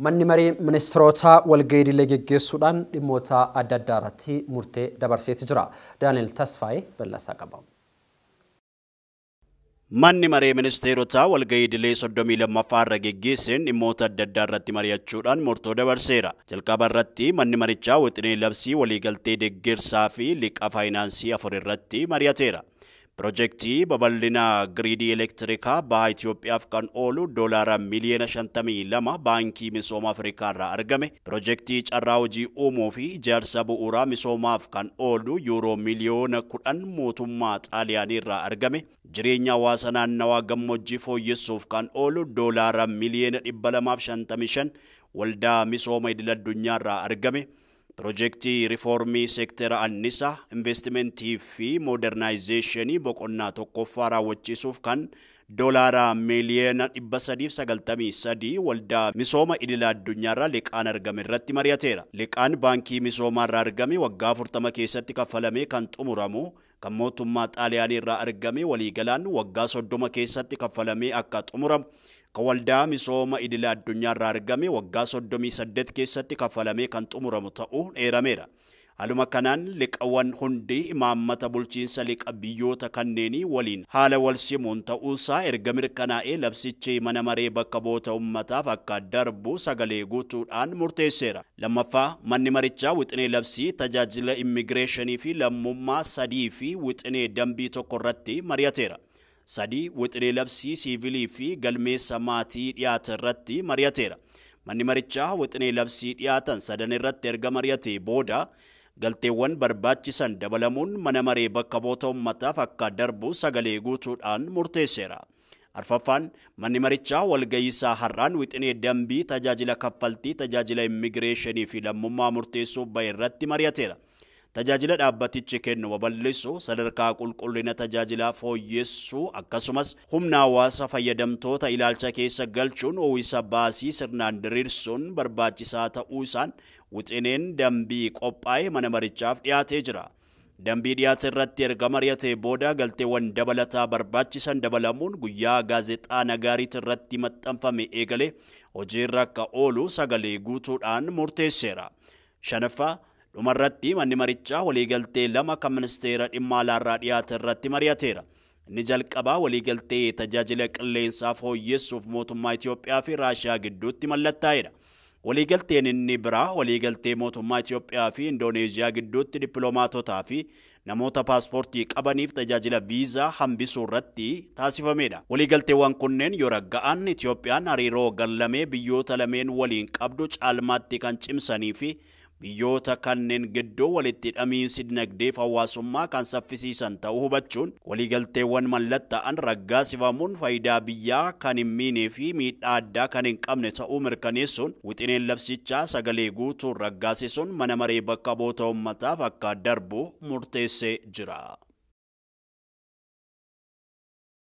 Manni maree ministeerotaa walgahii idilee geggeessuudhaan dhimmoota adda addaa irratti murtee dabarseeti jira. Daani'el Tasfaayee bal'aasaa qaba. Manni maree ministeerotaa walgahii idilee 32ffaa irra geggeesseen dhimmoota adda addaa irratti mari'achuudhaan murtoo dabarseera. Jalqaba irratti manni marichaa wixinee labsii waliigaltee deeggarsaa fi liqaa faayinaansii 4 irratti mari'ateera. Pirojektii babal'ina giriidii elektirikaa baha Itoophiyaaf kan oolu doolaara miliyoona 52 baankii misooma Afrikaa irraa argame. Pirojektii carraa hojii uumuu fi ijaarsa bu'uuraa misoomaaf kan oolu yuuroo miliyoona 10 mootummaa Xaaliyaanii irraa argame. Jireenya hawaasa naannawaa gammoojjii fooyyessuuf kan oolu doolaara miliyoona 255 waldaa misooma idil addunyaa irraa argame. Pirojektii riifoormii seektera annisaa, investimentii fi moodernaayzeeshinii boqonnaa tokkoffaa raawwachiisuuf kan doolaara miliyoona 393 waldaa misooma idil addunyaarraa liqaan argame irratti mari'ateera. Liqaan baankii misoomaarraa argame waggaa 40 keessatti kaffalamee kan xumuramu, kan mootummaa Xaaliyaanii irraa argame waliigalaan waggaa 30 keessatti kaffalamee akka xumuramu, kan waldaa misooma idil addunyaarraa argame waggaa 38 keessatti kaffalamee kan xumuramu ta'uu eerameera. Haaluma kanaan liqawwan hundi imaammata bulchiinsa liqa biyyoota kanneenii waliin haala wal simuun ta'uusaa erga mirkanaa'ee labsichi mana maree bakka bu'oota uummataaf akka darbu sagalee guutuudhaan murteesseera. Lammaffaa, manni marichaa wixinee labsii tajaajila immigireeshinii fi lammummaa 3 fi wixinee dambii 1 irratti mari'ateera. 3 wixinee labsii siivilii fi galmeessa maatii dhiyaate irratti mari'ateera. Manni marichaa wixinee labsii dhiyaatan sadan irratti erga mari'atee booda galteewwan barbaachisan dabalamuun mana maree bakka bu'oota uummataaf akka darbu sagalee guutuudhaan murteesseera. Arfaffaan, manni marichaa walga'iisaa har'aan wixinee dambii tajaajila kaffaltii tajaajila immigireeshinii fi lammummaa murteessuuf bahe irratti mari'ateera. Tajaajila dhaabbatichi kennu babal'isuu, sadarkaa qulqullina tajaajilaa fooyyessuu, akkasumas humna hawaasa fayyadamtoota ilaalcha keessa galchuun uwwisa baasii sirnaan diriirsuun barbaachisaa ta'uu isaan wixineen dambii qophaa'e mana marichaaf dhiyaatee jira. Dambii dhiyaate irratti erga mari'atee booda galteewwan dabalataa barbaachisan dabalamuun guyyaa gaazexaa Nagaariit irratti maxxanfame eegalee hojiirra akka oolu sagalee guutuudhaan murteesseera. Shanaffaa, dhumarratti manni marichaa waliigaltee 2 kan ministeera dhimma alaarraa dhiyaate irratti mari'ateera. Inni jalqabaa waliigaltee tajaajila qilleensaa fooyyessuuf mootummaa Itoophiyaa fi Raashiyaa gidduutti mallattaa'edha. Waliigalteen inni biraa waliigaltee mootummaa Itoophiyaa fi Indooneeziyaa gidduutti dippiloomaatotaa fi namoota paaspoortii qabaniif tajaajila viizaa hambisuu irratti taasifamedha. Waliigalteewwan kunneen yoo ragga'an Itoophiyaan hariiroo garlamee biyyoota lameen waliin qabdu caalmaatti kan cimsanii fi biyyoota kanneen gidduu walitti hidhamiinsi dinagdeef hawaasummaa kan saffisiisan ta'uu hubachuun waliigalteewwan mallatta'an raggaasifamuun faayidaa biyyaa kan hin miinee fi miidhaa addaa kan hin qabne ta'uu mirkaneessuun wixineen labsichaa sagalee guutuun raggaasisuun mana maree bakka bu'oota uummataaf akka darbu murteessee jira.